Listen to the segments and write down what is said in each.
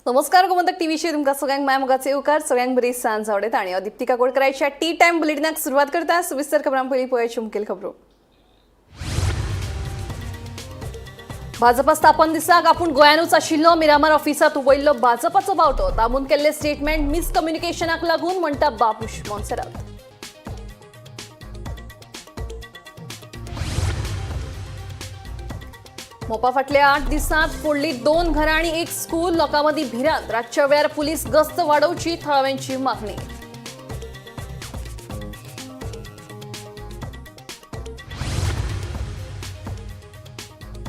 नमस्कार, गोमंतक टीव्हीचेर तुमकां सगळ्यांक माय मोगाचे येवकार. सगळ्यांक बरी सांज आवडत आणि हांव दीप्ती काकोडकराच्या टी टायम बुलेटिनाक सुरवात करता. सविस्तर खबरां पयलीं पळयाची मुखेल खबरो. भाजपा स्थापन दिसाक आपूण गोंयानूच आशिल्लो. मिरामार ऑफिसांत उबयल्लो भाजपाचो बावटो. दामून केल्ले स्टेटमेंट मिसकम्युनिकेशनाक लागून, म्हणटा बाबूश मोन्सेरात. मोपा फाटल्या 8 दिसांत फोडली 2 घरां आनी 1 स्कूल. लोकां मदीं भिरांत. रातच्या वेळार पुलीस गस्त वाडोवची, थळाव्यांची मागणी.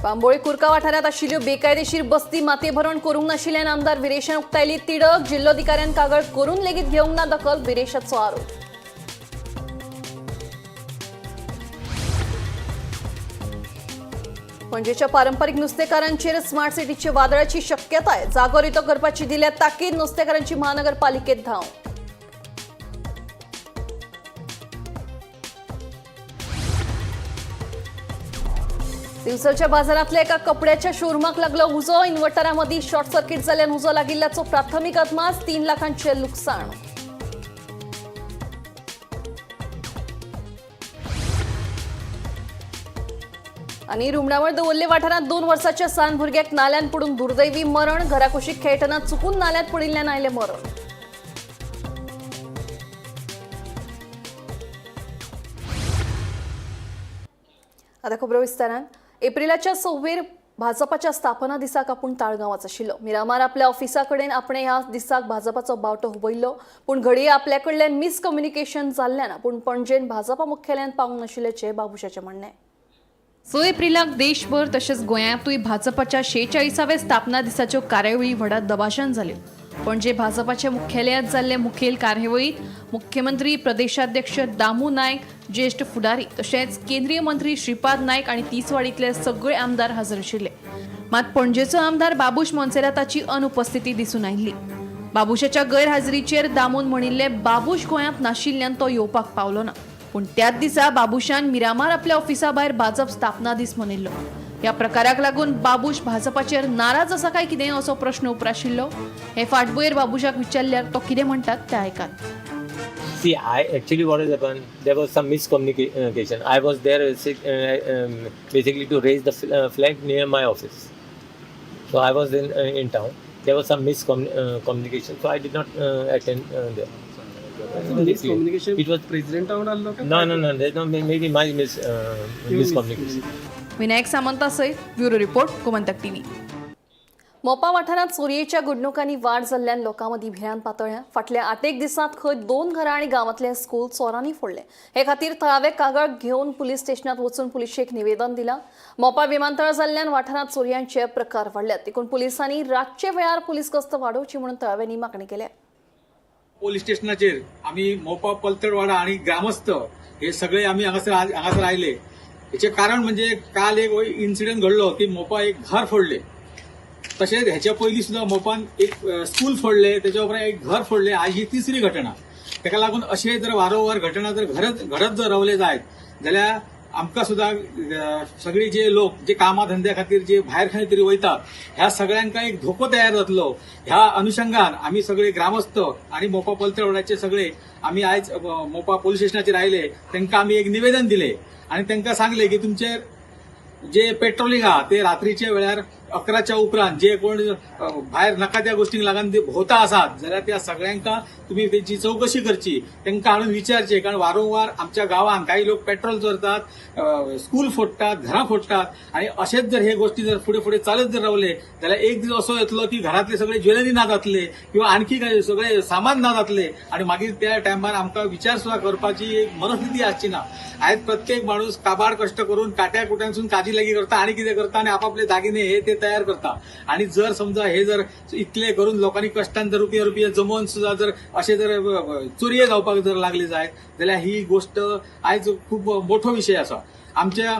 बांबोळी कुरका वाठारांत आशिल्ल्यो बेकायदेशीर बस्ती मातयेभरवण करूंक नाशिल्ल्यान आमदार विरेशान उक्तायली तिडक. जिल्लोधिकाऱ्यान कागळ करून लेगीत घेवंक ना दखल, विरेशाचो आरोप. पणजेच्या पारंपरिक नुस्तेकारांचेर स्मार्ट सिटीच्या वादळाची शक्यताय. जागो रितो करपाची दिल्या ताकीद. नुस्तेकारांची महानगरपालिकेत धांव. दिवचलच्या बाजारांतल्या एका कपड्याच्या शोरूमाक लागलो उजो. इन्व्हर्टरामदीं शॉर्ट सर्किट जाल्ल्यान उजो लागिल्ल्याचो प्राथमीक अदमास. 3 लाखांचें लुकसाण. आनी रुमडावळ दवरले वाठारांत 2 वर्साच्या सान भुरग्याक नाल्यांत पडून दुर्दैवी मरण. घराकुशीक खेळटना चुकून नाल्यांत पडिल्ल्यान आयलें मरण. आता खबरो विस्तारान. एप्रिलाच्या 26 भाजपाच्या स्थापना दिसाक आपूण ताळगांवाच आशिल्लो. मिरामार आपल्या ऑफिसा कडेन आपणे ह्या दिसाक भाजपाचो बावटो हुबयल्लो. पूण घडये आपल्या कडल्यान मिसकम्युनिकेशन जाल्ल्यान आपूण पणजेन भाजपा मुख्यालयांत पावूंक नाशिल्ल्याचें बाबुशाचें म्हणणें. 6 एप्रिलाक देशभर तशेंच गोंयांतूय भाजपाच्या 46व्या स्थापना दिसाच्यो कार्यावळी व्हडा दबाज्यान जाल्यो. पणजे भाजपाच्या मुख्यालयांत जाल्ले मुखेल कार्यावळींत मुख्यमंत्री, प्रदेशाध्यक्ष दामू नायक, ज्येश्ठ फुडारी तशेंच केंद्रीय मंत्री श्रीपाद नायक आनी तिसवाडींतले सगळे आमदार हजर आशिल्ले. मात पणजेचो आमदार बाबूश मोन्सेराताची अनुपस्थिती दिसून आयिल्ली. बाबूशाच्या गैरहाजरीचेर दामून म्हणिल्ले, बाबूश गोंयांत नाशिल्ल्यान तो येवपाक पावलो ना. पूण त्याच दिसा बाबूशान मिरामार आपल्या ऑफिसा भायर भाजप स्थापना दीस मनयल्लो. ह्या प्रकाराक लागून बाबूश भाजपाचेर नाराज आसा काय कितें असो प्रश्न उप्राशिल्लो. हे फाटभुंयेर बाबूशाक विचारल्यार तो कितें म्हणटात तें आयकात. See, I actually, what has happened, there was some miscommunication. I was there basically to raise the flag near my office. So I was in town. There was some miscommunication, so I did not attend there. Miscommunication It was प्रेसिडेंटा वांगडा आसलो काय? No. There's no, maybe my miscommunication. Vinayak Samanta सयत bureau report, Gomantak TV. Mopa वाठारांत चोरयेच्या घडणुकांनी वाड जाल्ल्यान लोकां मदीं भिरांत पातळ्ळ्या. फाटल्या 8 दिसांत खंय 2 घरां आनी गांवांतलें स्कूल चोरांनी फोडलें. हे खातीर थळावे कागळ घेवन पुलीस स्टेशनात वचून पुलिशेक निवेदन दिलां. मोपा विमानतळ जाल्ल्यान वाठारांत चोरयांचे प्रकार वाडल्यात. देखून पुलिसांनी रातचे वेळार पुलीस गस्त वाडोवची म्हणून थळाव्यांनी मागणी केल्या. पोलीस स्टेशनाचेर आमी मोपा पलतडवाडा आनी ग्रामस्थ हे सगळे आमी हांगासर आयले. हेचें कारण म्हणजे काल एक इन्सिडंट घडलो की मोपा एक घर फोडले. तशेंच हेच्या पयलीं सुद्दां मोपान एक स्कूल फोडले, तेच्या उपरांत एक घर फोडले. आज ही तिसरी घटना. ताका लागून अशे जर वारंवार घटना जर घडत जर रावले जायत जाल्यार आमकां सुद्दां सगळी जे लोक जे कामा धंद्या खातीर जे भायर खंय तरी वयतात ह्या सगळ्यांका एक धोको तयार जातलो. ह्या अनुशंगान आमी सगळे ग्रामस्थ आनी मोपा पलतडवाड्याचे सगळे आमी आयज मोपा पोलीस स्टेशनाचेर आयले. तांकां आमी एक निवेदन दिले आनी तांकां सांगले की तुमचे जे पेट्रोलिंग आहा ते रात्रीच्या वेळार 11च्या उपरांत जे कोण भायर नाका त्या गोष्टींक लागून ते भोवता आसात जाल्यार त्या सगळ्यांका तुमी तेंची चवकशी करची, तांकां हाडून विचारचे. कारण वारंवार आमच्या गांवांत काही लोक पेट्रोल चोरतात, स्कूल फोडटात, घरां फोडटात आनी अशेच जर हे गोष्टी जर फुडें फुडें चालत जर रावले जाल्यार एक दीस असो येतलो की घरातले सगळे ज्वेलरी ना जातले किंवा आणखी काही सगळे सामान ना जातले आनी मागीर त्या टायमार आमकां विचार सुद्दां करपाची एक मनस्थिती आसची ना. आयज प्रत्येक माणूस काबाड कश्ट करून काट्या कुट्यांसून काजी लागीं करता आनी कितें करता आनी आपापले दागिने हे ते तयार करता. आनी जर समजा हे जर इतले करून लोकांनी कश्टान जर रुपया रुपया जमोवन सुद्दां जर अशे जर चोरये जावपाक जर लागले जायत जाल्यार ही गोष्ट आयज खूब मोठो विशय आसा. आमच्या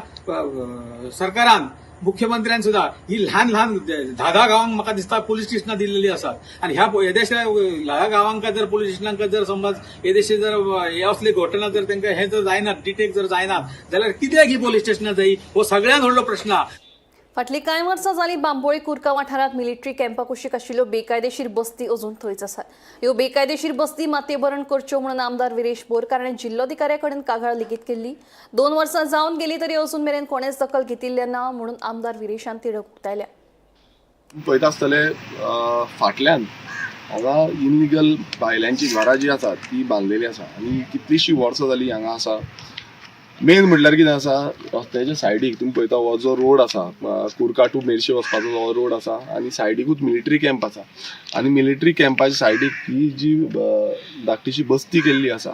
सरकारान, मुख्यमंत्र्यान सुद्दां ही ल्हान ल्हान 10-10 गांवांक म्हाका दिसता पोलीस स्टेशनां दिल्लेली आसात आनी ह्या येदेशा ह्या गांवांक जर पोलीस स्टेशनांक जर समज येदेशे जर हे असले घटना जर तांकां हे जर जायनात, डिटेक्ट जर जायनात जाल्यार कित्याक ही पोलीस स्टेशनां जायी, हो सगळ्यांत व्हडलो प्रश्न आहा. फाटलीं कांय वर्सां जालीं बांबोळी कुर्का वाठारांत मिलिटरी कॅम्पा कुशीक आशिल्ल्यो बेकायदेशीर बस्ती अजून थंयच आसात. ह्यो बेकायदेशीर बस्ती मातयेभरण करच्यो म्हणून आमदार विरेश बोरकार हाणें जिल्लोधिकाऱ्या कडेन कागाळ लेगीत केल्ली. 2 वर्सां जावन गेली तरी अजून मेरेन कोणेच दखल घेतिल्लें ना म्हणून आमदार विरेशान तिडक उक्तायल्या. पळयता आसतले फाटल्यान हांगा इलिगल भायल्यांची घरां जी आसा ती बांदलेली आसा आनी कितलीशीं वर्सां जालीं हांगा आसा. मेन म्हटल्यार कितें आसा, रस्त्याच्या सायडीक तुमी पळयता हो जो रोड आसा, कुर्का टू मेरशे वचपाचो जो रोड आसा आनी सायडीकूच मिलिटरी कॅम्प आसा आनी मिलिटरी कॅम्पाच्या सायडीक ही जी धाकटीशी बस्ती केल्ली आसा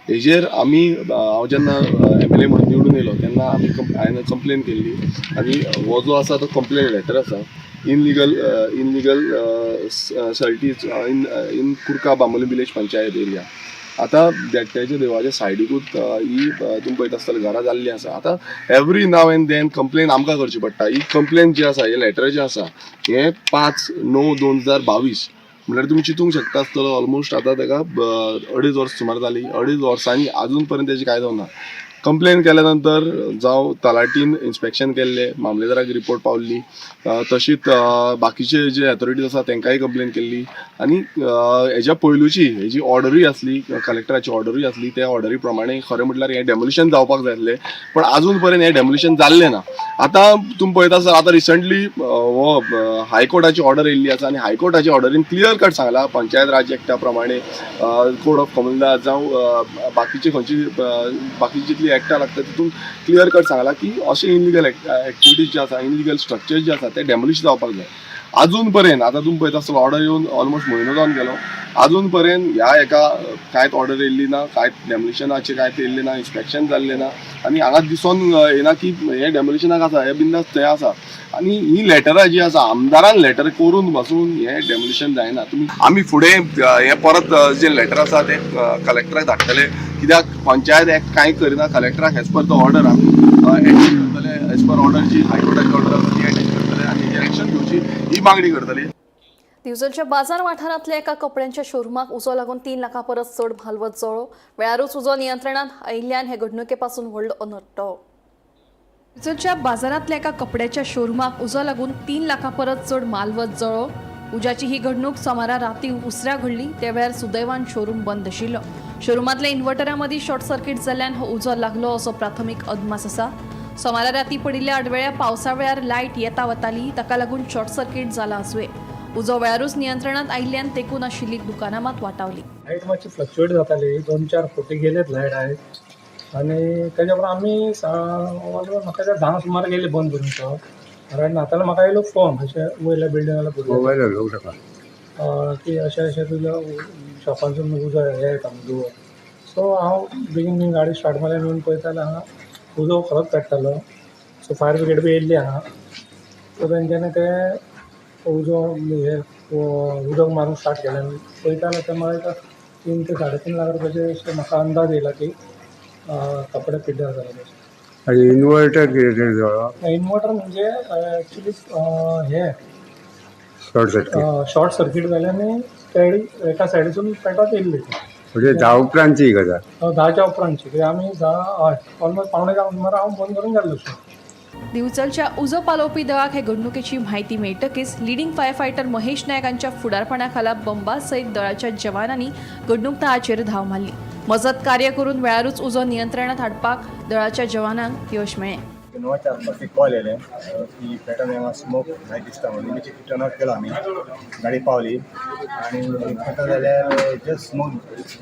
हेजेर आमी हांव जेन्ना एमएलए म्हणून निवडून येयलो तेन्ना आमी हांवें कंप्लेन केल्ली आनी हो जो आसा तो कंप्लेन लेटर आसा. Illegal sorties in Curca Bambolim village panchayat area. आतां देट्ट्याच्या देवाच्या सायडीकूच ही तुमी पळयता आसतले घरां जाल्लीं आसा. आतां every now and then complain आमकां करची पडटा. ही कंप्लेन जी आसा, हें लेटर जें आसा हें 5/9/2022 म्हणल्यार तुमी चिंतूंक शकता आसतलो ऑलमोस्ट आतां ताका 2.5 वर्स सुमार जाली. 2.5 वर्सांनी आजून पर्यंत तेजें कांय जावंक ना. कंप्लेन केल्या नंतर जावं तलाटीन इन्स्पेक्शन केल्लें, मामलेदाराक रिपोर्ट पावल्ली, तशीच बाकीचे जे अथॉरिटीज आसा तांकांय कंप्लेन केल्ली आनी हेज्या पयलूची हेजी ऑर्डरूय आसली, कलेक्टराची ऑर्डरूय आसली, त्या ऑर्डरी प्रमाणे खरें म्हटल्यार हें डेमोलिशन जावपाक जाय आसलें, पण आजून पर्यंत हें डेमोलिशन जाल्लें ना. आतां तुमी पळयता आसत आतां रिसंटली हो हायकोर्टाची ऑर्डर येयल्ली आसा आनी हायकोर्टाच्या ऑर्डरीन क्लियर कट सांगला पंचायत राज एक्टा प्रमाणे कोड ऑफ कॉमनवेल्थ जावं बाकीची खंयची बाकीची जितली एक्टां लागता तितून क्लियर कट सांगला की अशे इनलिगल एक्टिविटीज जे आसा, इनलिगल स्ट्रक्चर्स जे आसा ते डेमोलिश जावपाक जाय. आजून पर्यंत आतां तुमी पळयता आसतलो ऑर्डर येवन ऑलमोस्ट म्हयनो जावन गेलो, आजून पर्यंत ह्या एका कांयच ऑर्डर येयल्ली ना, कांयच डेमोलिशनाचें कांयच येयल्लें ना, इन्स्पेक्शन जाल्लें ना आनी हांगा दिसोन येना की हें डेमोलिशनाक आसा, हें बिंदास थंय आसा. आनी ही लेटरां जी आसा आमदारान लेटर करून बसून हें डेमोलिशन जायना. तुमी आमी फुडें हें परत जें लेटर आसा तें कलेक्टराक धाडटले, कित्याक पंचायत एक्ट कांय करिना. कलेक्टराक एज पर the order आमी एटॅच करतले, एज पर ऑर्डर जी हायकोर्टाची ऑर्डर आसा ती एटॅच करतले आनी हेजेर एक्शन घेवची ही मागणी करतले. दिवचलच्या बाजार वाठारांतल्या एका कपड्यांच्या शोरुमाक उजो लागून 3 लाखां परस चड म्हालवत जळ्ळो. वेळारूच उजो नियंत्रणात आयिल्ल्यान हे घडणुके पासून व्हडलो अनर्थ. दिवचलच्या बाजारांतल्या एका कपड्याच्या शोरुमाक उजो लागून 3 लाखां परस चड मालवत जळ्ळो. उज्याची ही घडणूक सोमारा राती उसरां घडली. त्या वेळार सुदैवान शोरूम बंद आशिल्लो. शोरुमांतल्या इन्व्हर्टरा मदीं शॉर्ट सर्किट जाल्ल्यान हो उजो लागलो असो प्राथमीक अदमास आसा. सोमारा राती पडिल्ल्या आडवेळ्या पावसा वेळार लायट येता वताली, ताका लागून शॉर्ट सर्किट जाला आसुये. उजो वेळारूच नियंत्रणात आयिल्ल्यान तेकून आशिल्ली दुकानां मात वाटावली. लायट मातशी फ्लक्च्युएट जाताली, 2-4 फावटी गेलेत लायट आयज आनी तेज्या उपरांत आमी म्हाका त्या 10 सुमार गेली बंद करून तो. कारण नाताल्यार म्हाका येयलो फोन अशें वयल्या बिल्डिंगाला भुरग्याक की अशें अशें तुज्या शॉपांतसून उजो हें येता म्हणून धुंवर. सो हांव बेगीन बेगीन गाडी स्टार्ट मारली आनी येवन पळयता जाल्यार हांगा उजो खरोच पेट्टालो. सो फायर ब्रिगेड बी येयल्ली हांगा. सो तेंच्यांनी ते उजो हे उदक मारूंक स्टार्ट केलें आनी पळयता जाल्यार ते म्हाका 3 ते 3.5 लाख रुपयाचे अशें म्हाका अंदाज येयला की कपडे पिड्ड्यार जाले. आणि इन्व्हर्टर कितें तरी जळ्ळो. इन्वर्टर म्हणजे एक्चुली हे शॉर्ट सर्किट, शॉर्ट सर्किट जालें आनी सायडी एका सायडीसून पेटत येयल्ली. म्हणजे 10 उपरांतची गजाल. 10च्या उपरांतची, कित्याक आमी 10 हय ऑलमोस्ट 9:45 सुमार हांव बंद करून गेल्लो शॉप. दिवचलच्या उजो पालोवपी दळाक हे घडणुकेची म्हायती मेळटकीच लिडिंग फायरफायटर महेश नायक हांच्या फुडारपणाखाला बंबा सयत दळाच्या जवानांनी घडणूक थळाचेर धांव मारली. मजत कार्य करून वेळारूच उजो नियंत्रणात हाडपाक दळाच्या जवानांक यश मेळ्ळें. 9च्या आसपास एक कॉल येयले की पेटन हांगा स्मोक जायत दिसता म्हणून. इमिजिएटली टर्न आउट केलो आमी, गाडी पावली आनी पळयता जाल्यार जस्ट स्मोक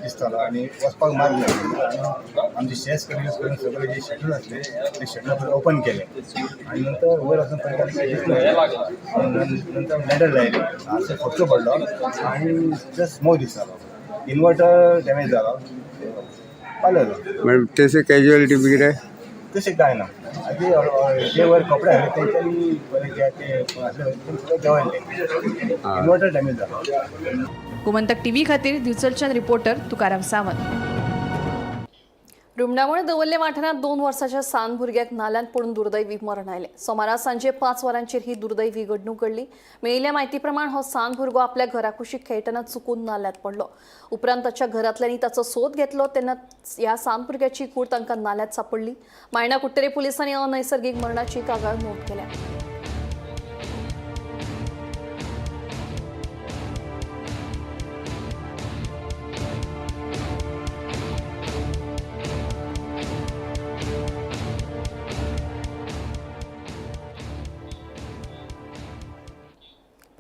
दिसतालो आनी वचपाक मार्ग नासलो. आनी आमचे शेस यूज करून सगळे जे शटर आसले ते शटर ओपन केले आनी नंतर वयर वचून पळयता दिसना. नंतर लॅडर लायली, अशें फटको पडलो आनी जस्ट स्मोक दिसतालो. इन्वर्टर डॅमेज जालो, पावलो. म्हणजे तशें कॅज्युअलिटी बी कितें तशें कांय ना. आनी जे वयर कपडे आसले तेंच्यांनी बरें जे ते आसले ते सगळे देंवयले. इन्वर्टर डॅमेज जालो. गोमंतक टीव्ही खातीर दिवचलच्यान रिपोर्टर तुकाराम सावंत. रुमडामळ दवरले वाठारांत 2 वर्साच्या सान भुरग्याक नाल्यांत पडून दुर्दैवी मरण आयलें. सोमारा सांजे 5 वरांचेर ही दुर्दैवी घडणूक घडली. मेळिल्ल्या म्हायती प्रमाण हो सान भुरगो आपल्या घरा कुशीक खेळटना चुकून नाल्यांत पडलो. उपरांत ताच्या घरांतल्यांनी ताचो सोद घेतलो तेन्ना ह्या सान भुरग्याची कूड तांकां नाल्यांत सांपडली. मायणा कुट्टरे पुलिसांनी अनैसर्गीक मरणाची कागाळ नोंद केल्या.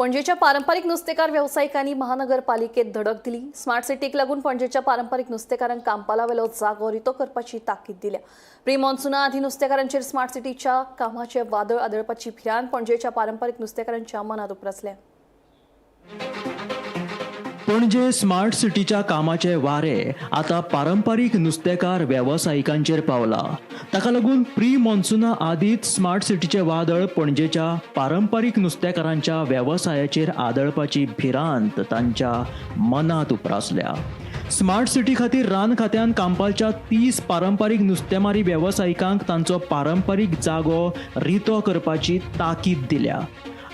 पणजेच्या पारंपरिक नुस्तेकार वेवसायिकांनी महानगरपालिकेत धडक दिली. स्मार्ट सिटीक लागून पणजेच्या पारंपरिक नुस्तेकारांक कांपालावेलो जागो रितो करपाची ताकीद दिल्या. प्री मॉन्सुना आदी नुस्तेकारांचेर स्मार्ट सिटीच्या कामाचे वादळ आदळपाची भिरांत पणजेच्या पारंपरिक नुस्तेकारांच्या मनात उप्रासल्या. पणजे स्मार्ट सिटीच्या कामाचे वारे आता पारंपरीक नुस्तेकार वेवसायिकांचेर पावला. ताका लागून प्री मॉन्सुना आदींच स्मार्ट सिटीचे वादळ पणजेच्या पारंपरीक नुस्तेकारांच्या वेवसायाचेर आदळपाची भिरांत तांच्या मनांत उप्रासल्या. स्मार्ट सिटी खातीर रान खात्यान कांपालच्या 30 पारंपरीक नुस्तेमारी वेवसायिकांक तांचो पारंपरीक जागो रितो करपाची ताकीद दिल्या.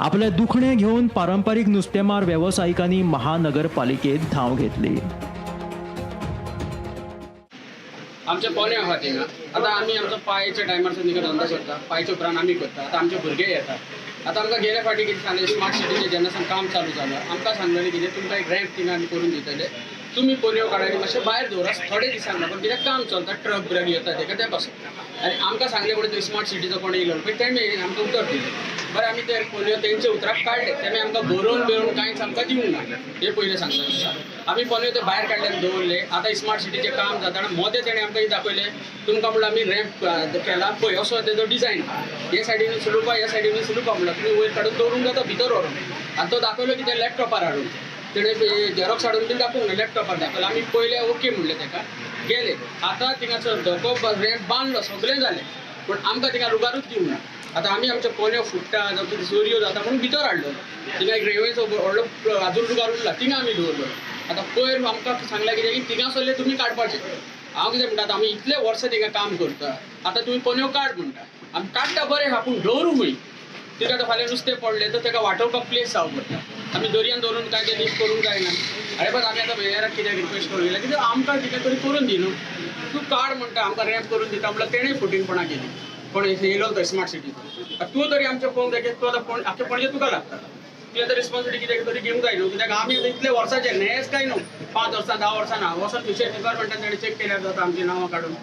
आपले दुखणे घेवन पारंपरीक नुस्तेमार वेवसायिकांनी महानगरपालिकेत धांव घेतली. आमचे पोने आहा थिंगा. आतां आमी आमचो पायच्या टायमार सुद्दां धंदो करता, पायच्या उपरांत आमी करता. आतां आमचे भुरगे येतात. आतां आमकां गेले फावटी कितें सांगलें, स्मार्ट सिटीचें जेन्ना सावन काम चालू जालां आमकां सांगलेलें कितें, तुमकां एक रॅम्प थिंगा आमी करून दितले, तुमी पोन्यो काडा आनी मातशें भायर दवरा थोडे दिसांक लागून, कित्याक काम चलता, ट्रक ब्रक येता तेका ते पासून. आनी आमकां सांगलें म्हणून थंय स्मार्ट सिटीचो कोण येयलो पळय तेणें आमकां उतर दिलें. बरें, आमी ते पोन्यो तेंचे उतराक काडले, तेणें आमकां बरोवन बिरोवन कांयच आमकां दिवंक ना, हें पयलें सांगता. आमी पोन्यो ते भायर काडले आनी दवरले. आतां स्मार्ट सिटीचें काम जाता आनी मोदें तेणें आमकां दाखयलें, तुमकां म्हणल्यार आमी रॅम्प केला पळय असो तेजो डिजायन, हे सायडीन सुलुपा ह्या सायडीन सुलुपा म्हणल्यार तुमी वयर काडून दवरूंक जाता भितर व्हरून. आनी तो दाखयलो कितें लॅपटॉपार हाडून, तेणें झेरोक्स हाडून बीन दाखोवंक ना, लॅपटॉपार दाखयलो. आमी पयले ओके म्हणलें तेका, गेले. आतां थिंगासर धको रॅम्प बांदलो, सगळें जालें, पूण आमकां थिंगा लुगारूच दिवंक ना. आतां आमी आमचे पोन्यो फुट्टा जावं कितें चोरयो जाता म्हणून भितर हाडलो. थिंगा एक रेंवेचो व्हडलो आजून लुगार उरला, थिंगा आमी दवरलो. आतां पयर आमकां सांगलां कितें की थिंगासरले तुमी काडपाचें. हांव कितें म्हणटा, आतां आमी इतले वर्सां थिंगा काम करता, आतां तुमी पोन्यो काड म्हणटा, आमी काडटा बरें आहा पूण दवरूं खंय? तिका आतां फाल्यां नुस्तें पडलें तर तेका वाटोवपाक प्लेस जावं पडटा. आमी दर्यान दवरून काय तें लीक करूंक जायना. अरे बस आमी आतां मेयराक कित्याक रिक्वेस्ट करूंक गेल्या, कित्याक आमकां कितें तरी करून दी न्हू, तूं काड म्हणटा आमकां रॅम्प करून दिता म्हणल्यार तेणें फटींगपणां केली. कोण येयलो तो स्मार्ट सिटीचो, तूं तरी आमचें पळोवंक जाय की तूं आतां आख्खे पणजे तुका लागता, तुवें आतां रिस्पॉन्सिबिलिटी कितें तरी घेवंक जाय न्हू. कित्याक आमी आतां इतले वर्सांचे न्हेस काय न्हू, 5 वर्सां 10 वर्सां ना, वचोन फिशरी डिपार्टमेंटान तेणें चॅक केल्यार जाता आमचीं नांवां काडून.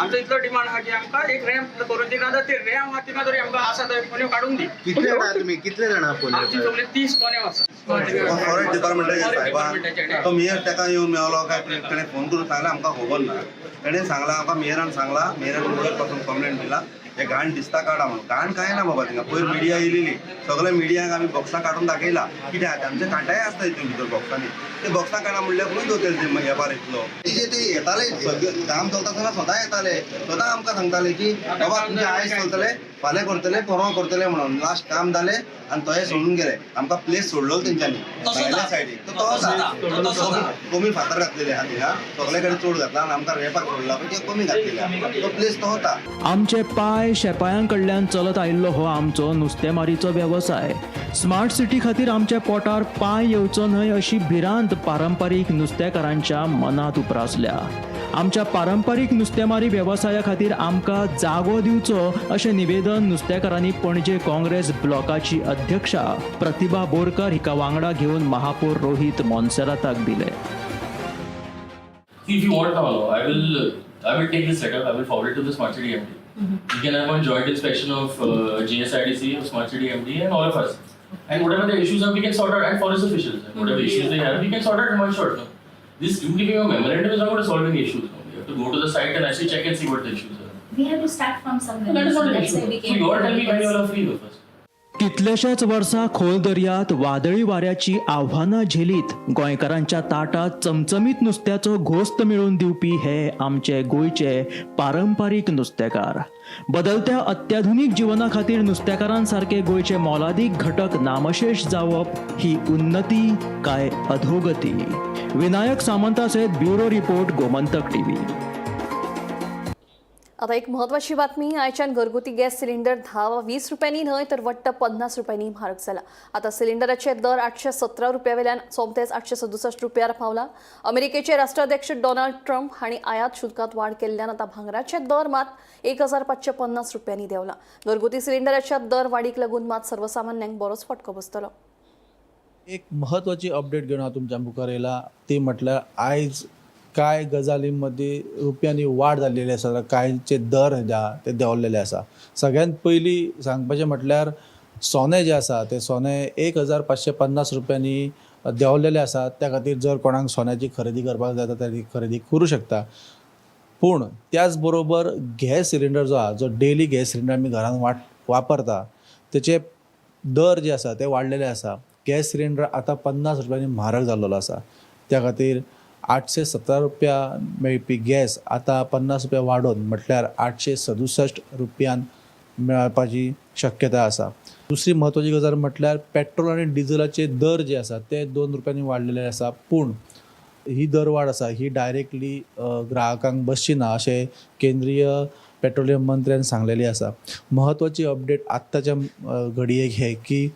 आमचो इतलो डिमांड आहा की आमकां एक रॅम्प करून दी, ना ते रॅम्प आहा तिंगा तरी आमकां आसा थंय पोन्यो काडून दी. कितले जाणां तुमी, कितले जाणां पोन्यो? आमची सगळी 30 पोन्यो आसा. फॉरेस्ट डिपार्टमेंटाचे साहेबान तो मेयर ताका येवन मेवलो काय तेणें फोन करून सांगलें आमकां खबर ना. तेणें सांगलां आमकां, मेयरान सांगलां, मेयरान वयर पासून कंप्लेन दिला, हे घाण दिसता काडा म्हणून. घाण कांय ना बाबा थिंगा. पयर मिडिया येयलेली, सगळे मिडियाक आमी बॉक्सां काडून दाखयला कित्याक आमचे कांटाय आसता हितून भितर बॉक्सांनी, ते बॉक्सां काडा म्हणल्यार खंय दवरतले ते वेपार इतलो. ते ते येताले सगळे काम चलता आसतना स्वता येताले, स्वता आमकां सांगताले की बाबा तुमचे आयज चलतले, फाल्यां करतले, परवां करतले म्हणून. लास्ट काम जालें आनी तोहे सोडून गेले. आमकां प्लेस सोडलो तेंच्यांनी भायल्या सायडीक, तो कमी फातर घातलेले आहा थिंगा, सगळे कडेन चड घातला आनी आमकां रेपाक सोडला पळय ते कमी घातलेले आहा, तो प्लेस तो होता. आमचे पाय शेपायां कडल्यान चलत आयिल्लो हो आमचो नुस्तेमारीचो वेवसाय. स्मार्ट सिटी खातीर आमच्या पोटार पांय येवचो न्हय अशी भिरांत पारंपरीक नुस्तेकारांच्या मनांत उप्रासल्या. आमच्या पारंपरीक नुस्तेमारी वेवसाया खातीर आमकां जागो दिवचो अशें निवेदन नुस्तेकारांनी पणजे काँग्रेस ब्लॉकाची अध्यक्षा प्रतिभा बोरकर हिका वांगडा घेवन महापौर रोहित मोन्सेराताक दिले. If you want, I will take this letter. I will forward it to the Smart City MD. We can have one joint inspection of GSIDC, of Smart City MD, and all of us. And whatever the issues are, we can sort out. And forest officials, and whatever issues they have, we can sort out in one shot. No? This you giving a memorandum is not going to solve any issues. No? We have to go to the site and actually check and see what the issues are. We have to start from somewhere. No, that is not an That's issue. why we So came you all tell me when you because all are free though first. कितल्याशाच वर्सां खोल दर्यांत वादळी वाऱ्याची आव्हानां झेलीत गोंयकारांच्या ताटात चमचमीत नुस्त्याचो घोस्त मेळोवन दिवपी हे आमचे गोंयचे पारंपारीक नुस्तेकार. बदलत्या अत्याधुनीक जिवना खातीर नुस्तेकारांसारके गोंयचे मोलादीक घटक नामशेष जावप ही उन्नती काय अधोगती? विनायक सामंता सयत ब्युरो रिपोर्ट, गोमंतक टीव्ही. आता एक महत्वाची बातमी. आयच्यान घरगुती गॅस सिलिंडर 10 वा 20 रुपयांनी न्हय तर वट्ट 50 रुपयांनी म्हारग जाला. आता सिलिंडराचे दर 817 रुपया वेल्यान सोमतेच 867 रुपयार पावला. अमेरिकेचे राष्ट्राध्यक्ष डोनाल्ड ट्रम्प हांणी आयात शुल्कात वाड केल्ल्यान आता भांगराचे दर मात 1550 रुपयांनी देंवला. घरगुती सिलिंडराच्या दर वाडीक लागून मात सर्वसामान्यांक बरोच फटको बसतलो. एक महत्त्वाची अपडेट घेवन हांव तुमच्या मुखार येयला, ती म्हटल्यार आयज कांय गजाली मदीं रुपयांनी वाड जाल्लेली आसा, कांयचे दर जे आहा ते देंवलेले आसा. सगळ्यांत पयलीं सांगपाचें म्हटल्यार सोने जे आसा ते सोने 1550 रुपयांनी देंवलेले आसा. त्या खातीर जर कोणाक सोन्याची खरेदी करपाक जाय जाल्यार ती खरेदी करूं शकता. पूण त्याच बरोबर गॅस सिलिंडर जो आहा, जो डेली गॅस सिलिंडर आमी घरान वापरता तेचे दर जे आसा ते वाडलेले आसा. गॅस सिलिंडर आतां 50 रुपयांनी म्हारग जाल्लो आसा. त्या खातीर 817 रुपया मेळपी गॅस आतां 50 रुपया वाडोवन म्हटल्यार 867 रुपयान मेळपाची शक्यता आसा. दुसरी म्हत्वाची गजाल म्हटल्यार पेट्रोल आनी डिझलाचे दर जे आसा ते 2 रुपयांनी वाडलेले आसा. पूण ही दरवाड आसा ही डायरेक्टली ग्राहकांक बसची ना अशें केंद्रीय पेट्रोलियम मंत्र्यान सांगलेली आसा. म्हत्वाची अपडेट आत्ताच्या घडयेक हे की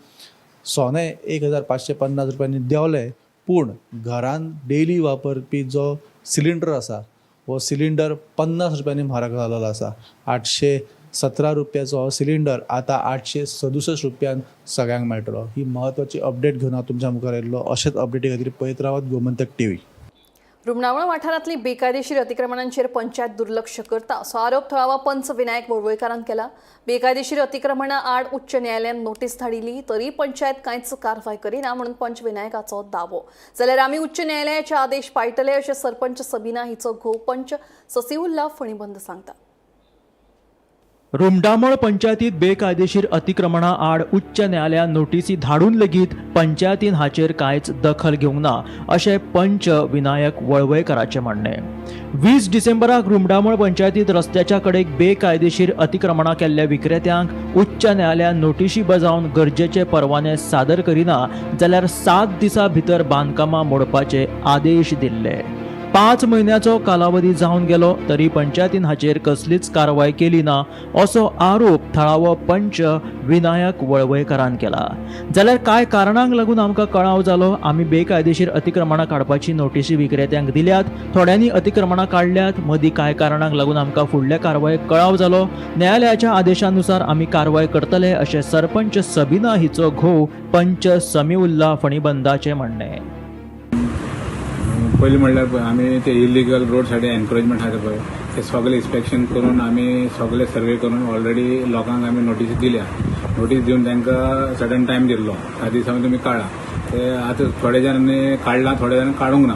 सोने 1550 रुपयांनी देंवले, पूण घरान डेली वापरपी जो सिलिंडर आसा हो सिलिंडर 50 रुपयांनी म्हारग जाल्लो आसा. 817 रुपयाचो हो सिलिंडर आतां 867 रुपयान सगळ्यांक मेळटलो. ही म्हत्वाची अपडेट घेवन हांव तुमच्या मुखार आयिल्लो. अशेंच अपडेटी खातीर पळयत रावात गोमंतक टीव्ही. रुमणावळ वाठारांतली बेकायदेशीर अतिक्रमणांचेर पंचायत दुर्लक्ष करता असो आरोप थळावा पंच विनायक वळवयकारान केला. बेकायदेशीर अतिक्रमणा आड उच्च न्यायालयान नोटीस धाडिल्ली तरी पंचायत कांयच कारवाय करिना म्हणून पंच विनायकाचो दावो. जाल्यार आमी उच्च न्यायालयाचे आदेश पाळटले अशें सरपंच सबीना हिचो घोव पंच ससीउल्ला फणीबंद सांगता. रुमडामळ पंचायतीत बेकायदेशीर अतिक्रमणा आड उच्च न्यायालयान नोटीसी धाडून लेगीत पंचायतीन हाचेर कांयच दखल घेवंक ना अशें पंच विनायक वळवयकराचें म्हणणें. 20 डिसेंबराक रुमडामळ पंचायतीत रस्त्याच्या कडेक बेकायदेशीर अतिक्रमणां केल्ल्या विक्रेत्यांक उच्च न्यायालयान नोटीशी बजावन गरजेचे परवाने सादर करिना जाल्यार 7 दिसां भितर बांदकामां मोडपाचे आदेश दिल्ले. 5 म्हयन्याचो कालावधी जावन गेलो तरी पंचायतीन हाचेर कसलीच कारवाय केली ना असो आरोप थळावो पंच विनायक वळवयकरान केला. जाल्यार कांय कारणांक लागून आमकां कळाव जालो. आमी बेकायदेशीर अतिक्रमणां काडपाची नोटीशी विक्रेत्यांक दिल्यात, थोड्यांनी अतिक्रमणां काडल्यात, मदीं कांय कारणांक लागून आमकां फुडल्या कारवायेक कळाव जालो. न्यायालयाच्या आदेशानुसार आमी कारवाय करतले अशें सरपंच सबीना हिचो घोव पंच समीउल्ला फणीबंदाचें म्हणणें. पयलीं म्हणल्यार आमी ते इलिगल रोड सायडीन एनक्रोचमेंट आसा पळय ते सगळे इन्स्पेक्शन करून आमी सगळे सर्वे करून ऑलरेडी लोकांक आमी नोटीस दिल्या. नोटीस दिवन तांकां सडन टायम दिल्लो, 7 दिसांनी तुमी काडा. ते आतां थोडे जाणांनी काडलां, थोडे जाणांनी काडूंक ना.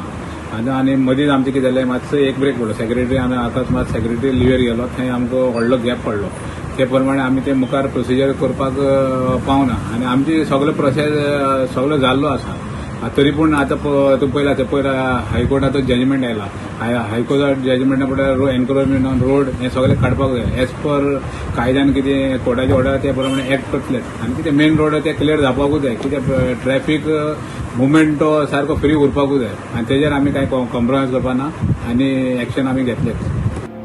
आतां आनी मदींच आमचें कितें जालें, मातसो एक ब्रेक पडलो. सेक्रेटरी आमी अकस्मात सेक्रेटरी लिवेर गेलो, थंय आमकां व्हडलो गॅप पडलो. ते प्रमाणे आमी ते मुखार प्रोसिजर करपाक पावना आनी आमची सगलो प्रोसेस सगलो जाल्लो आसा. तरी पूण आतां तूं पयला ते पयर हायकोर्टाचो जजमेंट आयला. हायकोर्टाचो जजमेंटा पडल्यार एनक्रोचमेंट ऑन रोड हें सगळें काडपाक जाय. एज पर कायद्यान कितें कोर्टाची ऑर्डर ते प्रमाणे एक्ट करतले आनी कितें मेन रोड ते क्लियर जावपाकूच जाय. कितें ट्रॅफीक मुवमेंट तो सारको फ्री उरपाकूच जाय आनी तेजेर आमी कांय कॉम्प्रोमायज करपा ना आनी एक्शन आमी घेतलेच.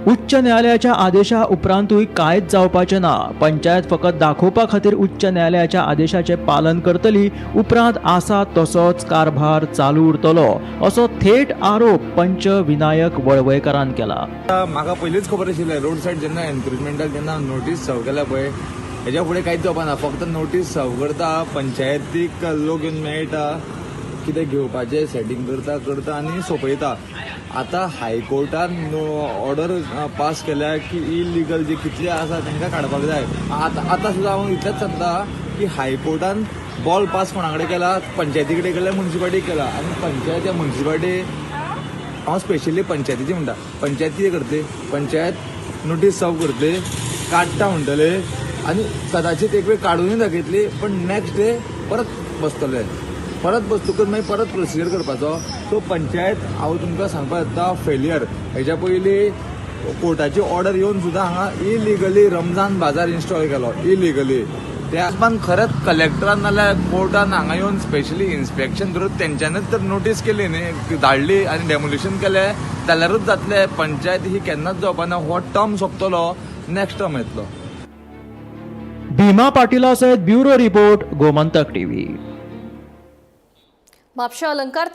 उच्च न्यायालयाच्या आदेशा उपरांतूय कांयच जावपाचें ना. पंचायत फकत दाखोवपा खातीर उच्च न्यायालयाच्या आदेशाचें पालन करतली, उपरांत आसा तसोच कारभार चालू उरतलो असो थेट आरोप पंच विनायक वळवयकरान केला. म्हाका पयलींच खबर आशिल्लें रोड सायड जेन्ना एनक्रोचमेंटाक जेन्ना नोटीस सर्व केल्या पळय हेज्या फुडें कांयच जावपा ना. फक्त नोटीस सर्व करता, पंचायतीक लोक येवन मेळटा, कितें घेवपाचें सेटींग करता करता आनी सोंपयता. आतां हायकोर्टान ऑर्डर पास केल्या की इलिगल जे कितले आसा तांकां काडपाक जाय. आतां आतां सुद्दां हांव इतलेंच सांगता की हायकोर्टान बॉल पास कोणा कडेन केला, पंचायती कडेन केला, मुन्सिपालिटीक केला. आनी पंचायत या मुन्सिपालिटी, हांव स्पेशली पंचायतीची म्हणटा, पंचायत कितें करतली, पंचायत नोटीस सर्व करतली, काडटा म्हणटले आनी कदाचीत एक वेळ काडूनय दाखयतली, पण नेक्स्ट डे परत बसतले, परत बसतकूच मागीर परत प्रोसिजर करपाचो. सो पंचायत हांव तुमकां सांगपाक सोदता फेलियर. हेज्या पयलीं कोर्टाची ऑर्डर येवन सुद्दां हांगा इलिगली रमजान बाजार इन्स्टॉल केलो इलिगली. त्या हिशोबान खरेंच कलेक्टरान नाल्यार कोर्टान हांगा येवन स्पेशली इन्स्पेक्शन धरून तेंच्यांनीच तर नोटीस केली न्ही, धाडली आनी डेमोलिशन केलें जाल्यारूच जातलें. पंचायत ही केन्नाच जावपा ना. हो टर्म सोंपतलो, नेक्स्ट टर्म येतलो. भीमा पाटिला सयत ब्युरो रिपोर्ट, गोमंतक टीव्ही. म्हापशा अलंकार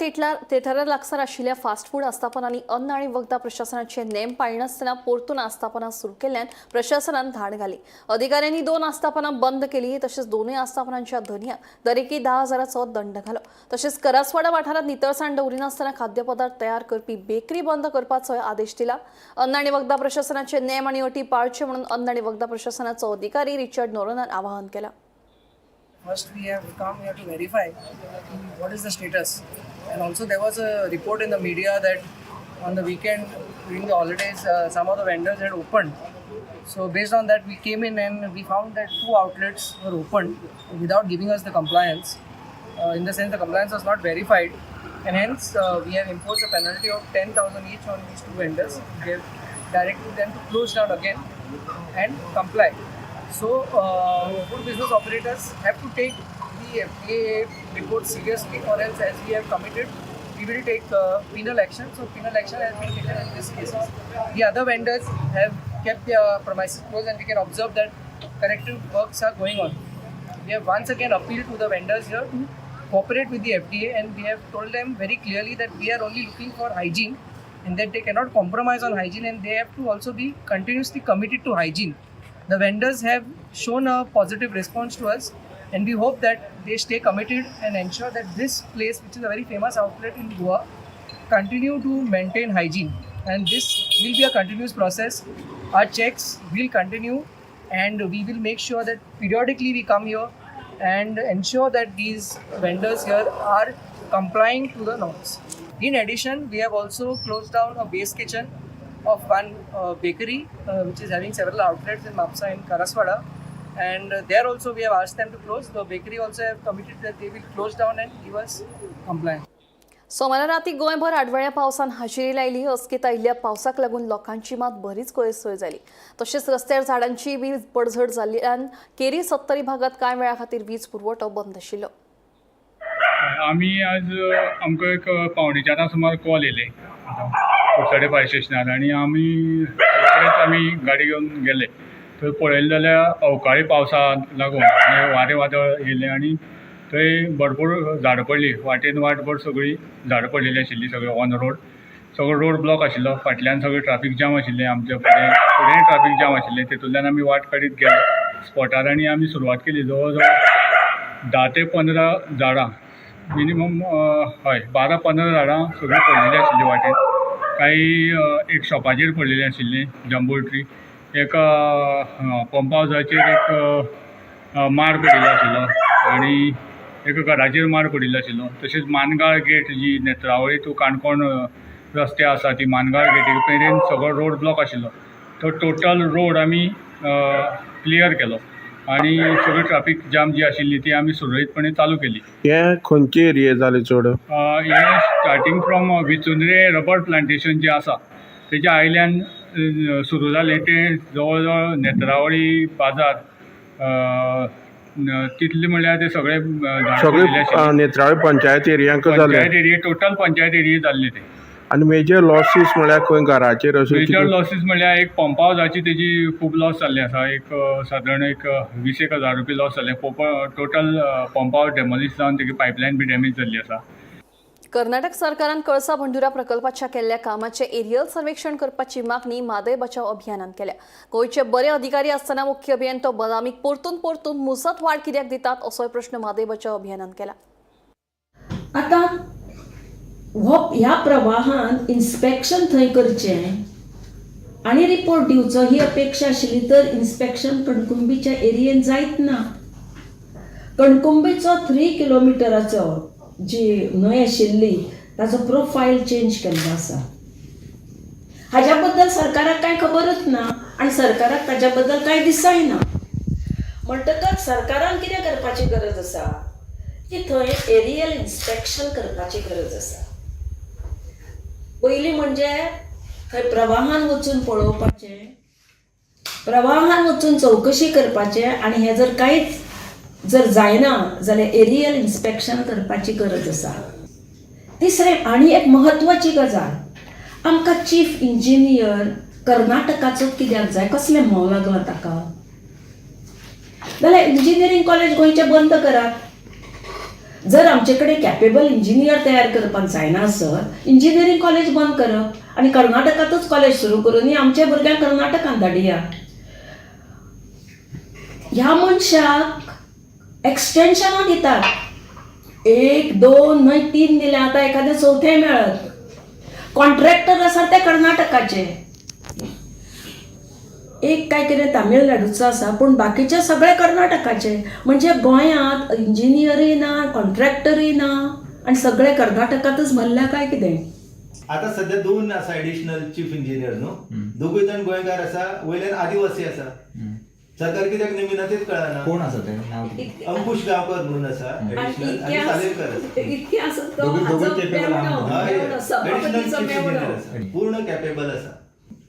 थेटरा लागसार आशिल्ल्या फास्ट फूड आस्थापनांनी अन्न आनी वखदां प्रशासनाचे नेम पाळिनासतना परतून आस्थापनां सुरू केल्ल्यान प्रशासनान धाड घाली. अधिकाऱ्यांनी 2 आस्थापनां बंद केली, तशेंच दोनूय आस्थापनांच्या धनयांक दरेकी 10,000चो दंड घालो. तशेंच करासवाडा वाठारांत नितळसाण दवरिनासतना खाद्यपदार्थ तयार करपी बेकरी बंद करपाचोय आदेश दिला. अन्न आनी वखदां प्रशासनाचे नेम आनी अटी पाळचे म्हणून अन्न आनी वखदां प्रशासनाचो अधिकारी रिचर्ड नोरोनान आवाहन केलां. First, we have come here to verify what is the status, and also there was a report in the media that on the weekend during the holidays, some of the vendors had opened. So based on that, we came in and we found that two outlets were opened without giving us the compliance. In the sense, the compliance was not verified, and hence we have imposed a penalty of 10,000 each on these two vendors. We have directed them to close down again and comply. So, food business operators have to take the FDA report seriously, or else, as we have committed, we will take penal action. So, penal action has been taken in this case. The other vendors have kept their premises closed, and we can observe that corrective works are going on. We have once again appealed to the vendors here to cooperate with the FDA, and we have told them very clearly that we are only looking for hygiene and that they cannot compromise on hygiene, and they have to also be continuously committed to hygiene. The vendors have shown a positive response to us, and we hope that they stay committed and ensure that this place, which is a very famous outlet in Goa, continue to maintain hygiene. And this will be a continuous process. Our checks will continue, and we will make sure that periodically we come here and ensure that these vendors here are complying to the norms. In addition, we have also closed down a base kitchen of one bakery which is having several outlets in Mapsa and Karaswada, and there also we have asked them to close. The bakery also have committed that they will close down and give us compliance. सोमारा राती गोंयभर आडवेळ्या पावसान हाजेरी लायली. अचकीत आयिल्ल्या पावसाक लागून लोकांची मात बरीच गैरसोय जाली. तशेंच रस्त्यार झाडांची बी पडझड जाल्ल्यान केरी सत्तरी भागात कांय वेळा खातीर वीज पुरवठो बंद आशिल्लो. आमी आज आमकां एक 3:45 सुमार कॉल येयले कुडचडे फायर स्टेशनार आनी आमी रोखडेच आमी गाडी घेवन गेले. थंय पळयलें जाल्यार अवकाळी पावसाक लागून आनी वारें वादळ येयलें आनी थंय भरपूर झाडां पडली. वाटेन वाटभर सगळीं झाडां पडलेलीं आशिल्लीं, सगळें ऑन रोड, सगळो रोड ब्लॉक आशिल्लो. फाटल्यान सगळें ट्राफीक जाम आशिल्लें, आमच्या फुडें फुडें ट्राफीक जाम आशिल्लें. तेतूंतल्यान आमी वाट काडीत गेले स्पॉटार आनी आमी सुरवात केली. जवळ जवळ 10 ते 15 झाडां मिनिमम, हय 12-15 झाडां सगळीं पडलेलीं आशिल्लीं वाटेन. कांय एक शॉपाचेर पडलेलीं आशिल्लीं, जंबो ट्री, एका पंप हावजाचेर एक माड पडिल्लो आशिल्लो आनी एका घराचेर माड पडिल्लो आशिल्लो. तशेंच मानगाळ गेट जी नेत्रावळी टू काणकोण रस्ते आसा ती मानगाळ गेटी मेरेन सगळो रोड ब्लॉक आशिल्लो. तो टोटल रोड आमी क्लियर केलो आनी सगळी ट्राफीक जाम जी आशिल्ली ती आमी सुरळीतपणे चालू केली. हे खंयचे एरिये जाले चड? हे starting from Vichundre rubber plantation जें आसा तेच्या आयल्यान सुरू जालें तें जवळ जवळ नेत्रावळी बाजार तितले म्हणल्यार ते सगळे सगळे नेत्रावळी पंचायत एरियांक जाले. Panchayat area, total panchayat area जाल्ले ते. आनी मेजर लॉसीस म्हळ्यार खंय घराचेर अशें? मेजर लॉसीस म्हळ्यार एक पंप हावजाची तेजी खूब लॉस जाल्ली आसा. एक सादारण एक 20,000 एक रुपया लॉस जाल्ले. टोटल पंप हावज डेमोलिश जावन तेगी पायपलायन बी डॅमेज जाल्ली आसा. कर्नाटक सरकारान कळसा भंडुरा प्रकल्पाच्या केल्ल्या कामाचें एरियल सर्वेक्षण करपाची मागणी म्हादय बचाव अभियानान केल्या. गोंयचे बरे अधिकारी आसतना मुख्य अभियंतो बदामीक परतून परतून मुजत वाड कित्याक दितात असोय प्रश्न म्हादय बचाव अभियानान केला. आतां हो ह्या प्रवाहान इन्स्पेक्शन थंय करचें आनी रिपोर्ट दिवचो ही अपेक्षा आशिल्ली, तर इन्स्पेक्शन कणकुंबीच्या एरियेन जायत ना. कणकुंबीचो 3 किलोमिटराचो जी न्हंय आशिल्ली ताचो प्रोफायल चेंज केल्लो आसा. हाज्या बद्दल सरकाराक कांय खबरच ना आनी सरकाराक ताज्या बद्दल कांय दिसय ना. म्हणटकच सरकारान कितें करपाची गरज आसा की थंय एरियल इन्स्पेक्शन करपाची गरज आसा. पयलीं म्हणजे थंय प्रवाहान वचून पळोवपाचें, प्रवाहान वचून चवकशी करपाचें आनी हें जर कांयच जर जायना जाल्यार एरियल इन्स्पेक्शन करपाची गरज आसा. तिसरें आनी एक म्हत्वाची गजाल, आमकां चीफ इंजिनियर कर्नाटकाचो कित्याक जाय? कसलें म्होंव लागलां ताका? जाल्यार इंजिनियरींग कॉलेज गोंयचें बंद करात. जर आमचे कडेन कॅपेबल इंजिनियर तयार करपाक जायना आसत, इंजिनियरींग कॉलेज बंद करप आनी कर्नाटकांतूच कॉलेज सुरू करून आमच्या भुरग्यांक कर्नाटकांत धाडया. ह्या मनशाक एक्सटेन्शनां दितात, 1 2 न्हय 3 दिल्या, आतां एखादें चवथें मेळत. कॉन्ट्रॅक्टर आसा ते कर्नाटकाचे. एक काय कितें तामिळनाडूचो आसा, पूण बाकीचे सगळे कर्नाटकाचे. म्हणजे गोंयांत इंजिनियरूय ना, कॉन्ट्रॅक्टरूय ना आनी सगळे कर्नाटकांतच भरल्या काय कितें. आता सध्या 2 आसा एडिशनल चीफ इंजिनियर न्हू, दोगूय जाण गोंयकार आसा, वयल्यान आदिवासी आसा. सरकार कित्याक नेमिना तेच कळना. कोण आसा ते? अंकुश गांवकर म्हणून आसा एडिशनल आनी सालेलकर आसा. एडिशनल चीफ इंजिनियर आसा, पूर्ण कॅपेबल आसा.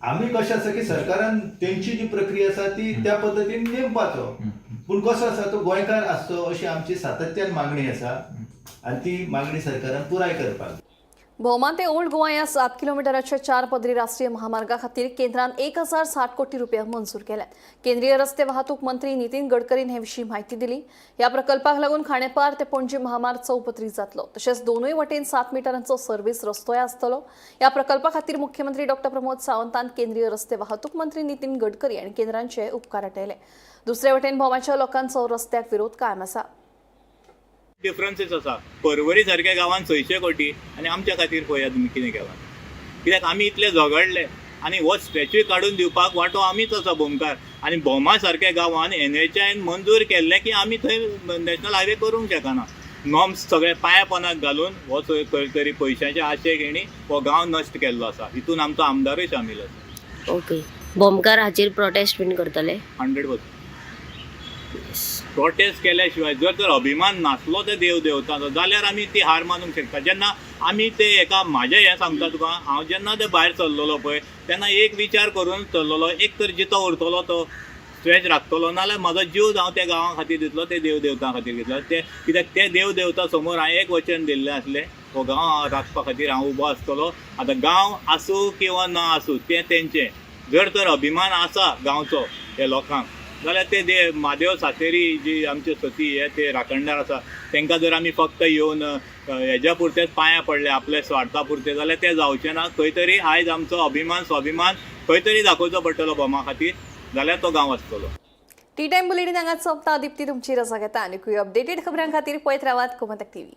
आमी कशें आसा की सरकारान तेंची जी प्रक्रिया आसा ती त्या पद्दतीन नेमपाचो, पूण कसो आसा तो गोंयकार आसचो अशी आमची सातत्यान मागणी आसा आनी ती मागणी सरकारान पुराय करपाक. भोवमान ते ओल्ड गोवा ह्या 7 किलोमिटराच्या 4 पदरी राष्ट्रीय महामार्गा खातीर केंद्रान 1060 कोटी रुपया मंजूर केल्यात. केंद्रीय रस्ते वाहतूक मंत्री नितीन गडकरीन हे विशीं म्हायती दिली. ह्या प्रकल्पाक लागून खांडेपार ते पणजी महामार्ग चौपदरी जातलो. तशेंच दोनूय वटेन 7 मिटरांचो सर्व्हिस रस्तोय आसतलो. ह्या प्रकल्पा खातीर मुख्यमंत्री डॉ प्रमोद सावंतान केंद्रीय रस्ते वाहतूक मंत्री नितीन गडकरी आनी केंद्रांचे उपकार आटयले. दुसरे वटेन भोमाच्या लोकांचो रस्त्याक विरोध कायम आसा. डिफरन्सीस आसा. पर्वरी सारक्या गांवांत 600 कोटी आनी आमच्या खातीर पळयात तुमी कितें केलां. कित्याक आमी इतले झगडले आनी हो स्ट्रेचूय काडून दिवपाक वांटो आमीच आसा भोमकार. आनी भोमा सारक्या गांवांत NHAIन मंजूर केल्लें की आमी थंय नॅशनल हायवे करूंक शकना. नॉर्म्स सगळे पांया पोनाक घालून हो खंय तरी पयशांचे आशेक हेणी हो गांव नश्ट केल्लो आसा. हितून आमचो आमदारूय सामील आसा. ओके, भोमकार हाचेर प्रोटेस्ट बीन करतले? 100%. प्रोटेस्ट केल्या शिवाय जर तर अभिमान नासलो ते देव देवतांचो जाल्यार आमी ती हार मानूंक शकता. जेन्ना आमी ते एका म्हाजें हें सांगता तुका, हांव जेन्ना ते भायर सरलेलो पळय तेन्ना एक विचार करून सरलेलो, एक तर जितो उरतलो तो स्ट्रेच राखतलो, नाजाल्यार म्हाजो जीव हांव त्या गांवा खातीर दितलो, ते देव देवतां खातीर दितलो. ते कित्याक ते देव देवता समोर हांवें एक वचन दिल्लें आसलें, हो गांव राखपा खातीर हांव उबो आसतलो. आतां गांव आसूं किंवा ना आसूं तें तेंचें, जर तर अभिमान आसा गांवचो त्या लोकांक जाल्यार ते दे म्हादेव सातेरी जी आमचे सती हे ते राखणदार आसा तांकां जर आमी फक्त येवन हेज्या पुरतेच पांयां पडले आपल्या स्वार्था पुरते जाल्यार ते जावचें ना. खंय तरी आयज आमचो अभिमान स्वाभिमान खंय तरी दाखोवचो पडटलो भोमा खातीर, जाल्यार तो गांव आसतलो. टी टायम बुलेटीन हांगाच सोंपता. दीप्ती तुमची रजा घेता आनी अपडेटेड खबरां खातीर पळयत रावात गोमंतक टीव्ही.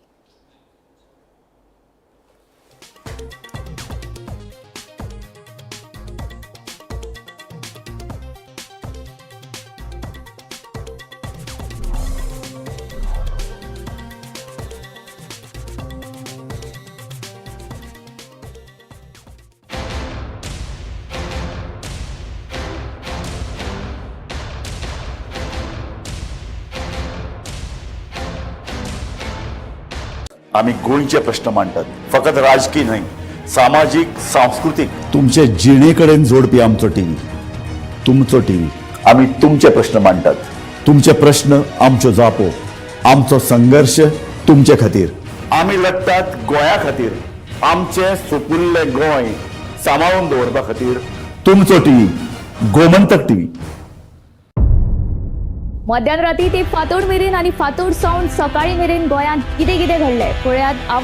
आमी गोंयचे प्रश्न मांडटात, फकत राजकीय न्हय, सामाजीक, सांस्कृतीक, तुमचे जिणे कडेन जोडपी आमचो टीव्ही, तुमचो टीव्ही. आमी तुमचे प्रश्न मांडटात, तुमचे प्रश्न आमच्यो जापो, आमचो संघर्श तुमचे खातीर. आमी लढटात गोंया खातीर, आमचें सुपुल्लें गोंय सांबाळून दवरपा खातीर. तुमचो टीव्ही, गोमंतक टीव्ही. मध्यान राती ते फांतोड मेरेन आनी फांतोड सावन सकाळी मेरेन गोंयांत कितें कितें घडलें पळयात. आवाज.